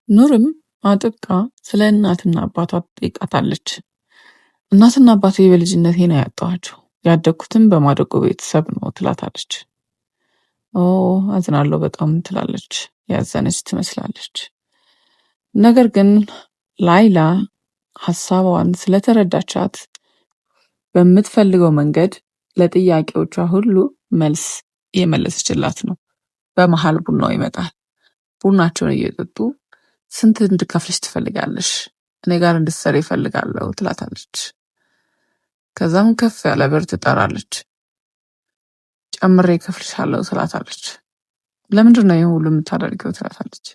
ኑርም አጥብቃ ስለ እናትና አባቷ ትጠይቃታለች። እናትና አባቴ በልጅነቴ ነው ያጣኋቸው፣ ያደግኩትም በማደጎ ቤተሰብ ነው ትላታለች። ኦ አዝናለሁ በጣም ትላለች። ያዘነች ትመስላለች። ነገር ግን ላይላ ሀሳቧን ስለተረዳቻት በምትፈልገው መንገድ ለጥያቄዎቿ ሁሉ መልስ እየመለሰችላት ነው። በመሀል ቡናው ይመጣል። ቡናቸውን እየጠጡ ስንት እንድከፍልሽ ትፈልጋለሽ? እኔ ጋር እንድትሰሪ እፈልጋለሁ ትላታለች። ከዛም ከፍ ያለ ብር ትጠራለች። ጨምሬ እከፍልሻለሁ ትላታለች። ለምንድን ነው ይህ ሁሉ የምታደርጊው? ትላታለች።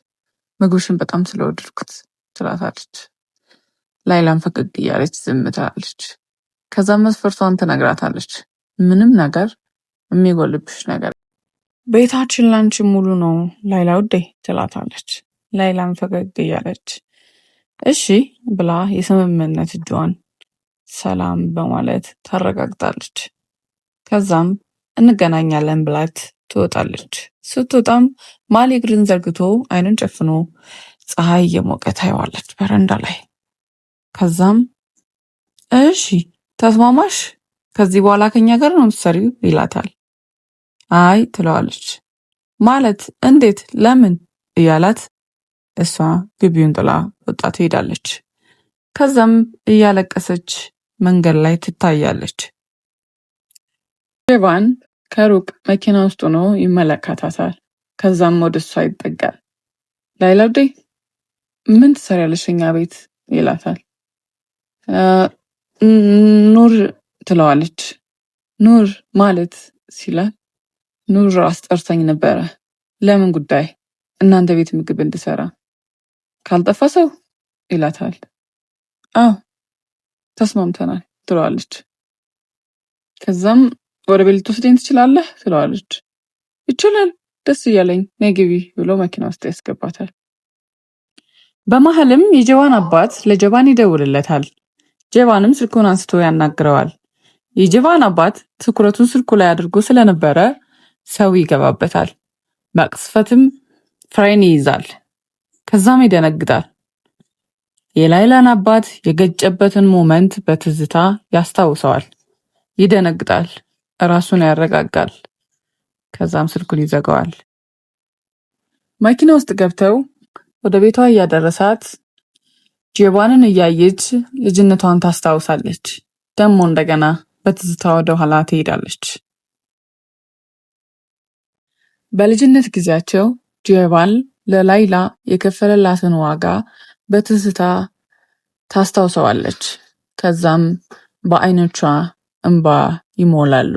ምግብሽን በጣም ስለወደድኩት ትላታለች። ላይላም ፈገግ እያለች ዝም ትላለች። ከዛም መስፈርቷን ትነግራታለች። ምንም ነገር የሚጎልብሽ ነገር ቤታችን ላንቺ ሙሉ ነው ላይላ ውዴ ትላታለች። ላይላም ፈገግ እያለች እሺ ብላ የስምምነት እጇን ሰላም በማለት ታረጋግጣለች። ከዛም እንገናኛለን ብላት ትወጣለች። ስትወጣም ማሊ እግርን ዘርግቶ አይኑን ጨፍኖ ፀሐይ እየሞቀ ታየዋለች በረንዳ ላይ። ከዛም እሺ ተስማማሽ? ከዚህ በኋላ ከኛ ጋር ነው የምትሰሪው ይላታል። አይ ትለዋለች። ማለት እንዴት ለምን እያላት እሷ ግቢውን ጥላ ወጣ ትሄዳለች። ከዛም እያለቀሰች መንገድ ላይ ትታያለች። ጄቫን ከሩቅ መኪና ውስጥ ሆኖ ይመለከታታል። ከዛም ወደ እሷ ይጠጋል። ላይላውዴ ምን ትሰሪያለሽ እኛ ቤት ይላታል። ኑር ትለዋለች። ኑር ማለት ሲላት ኑር አስጠርታኝ ነበረ። ለምን ጉዳይ? እናንተ ቤት ምግብ እንድሰራ ካልጠፋ ሰው ይላታል። አዎ ተስማምተናል ትለዋለች። ከዛም ወደ ቤት ልትወስደኝ ትችላለህ ትለዋለች። ይችላል ደስ እያለኝ ነይ ግቢ ብሎ መኪና ውስጥ ያስገባታል። በመሀልም የጀባን አባት ለጀባን ይደውልለታል። ጀባንም ስልኩን አንስቶ ያናግረዋል። የጀባን አባት ትኩረቱን ስልኩ ላይ አድርጎ ስለነበረ ሰው ይገባበታል። መቅስፈትም ፍሬን ይይዛል። ከዛም ይደነግጣል። የላይላን አባት የገጨበትን moment በትዝታ ያስታውሰዋል። ይደነግጣል። ራሱን ያረጋጋል። ከዛም ስልኩን ይዘጋዋል። መኪና ውስጥ ገብተው ወደ ቤቷ እያደረሳት ጄባንን እያየች ልጅነቷን ታስታውሳለች። ደግሞ እንደገና በትዝታ ወደ ኋላ ትሄዳለች። በልጅነት ጊዜያቸው ጄባን ለላይላ የከፈለላትን ዋጋ በትዝታ ታስታውሰዋለች። ከዛም በአይኖቿ እንባ ይሞላሉ።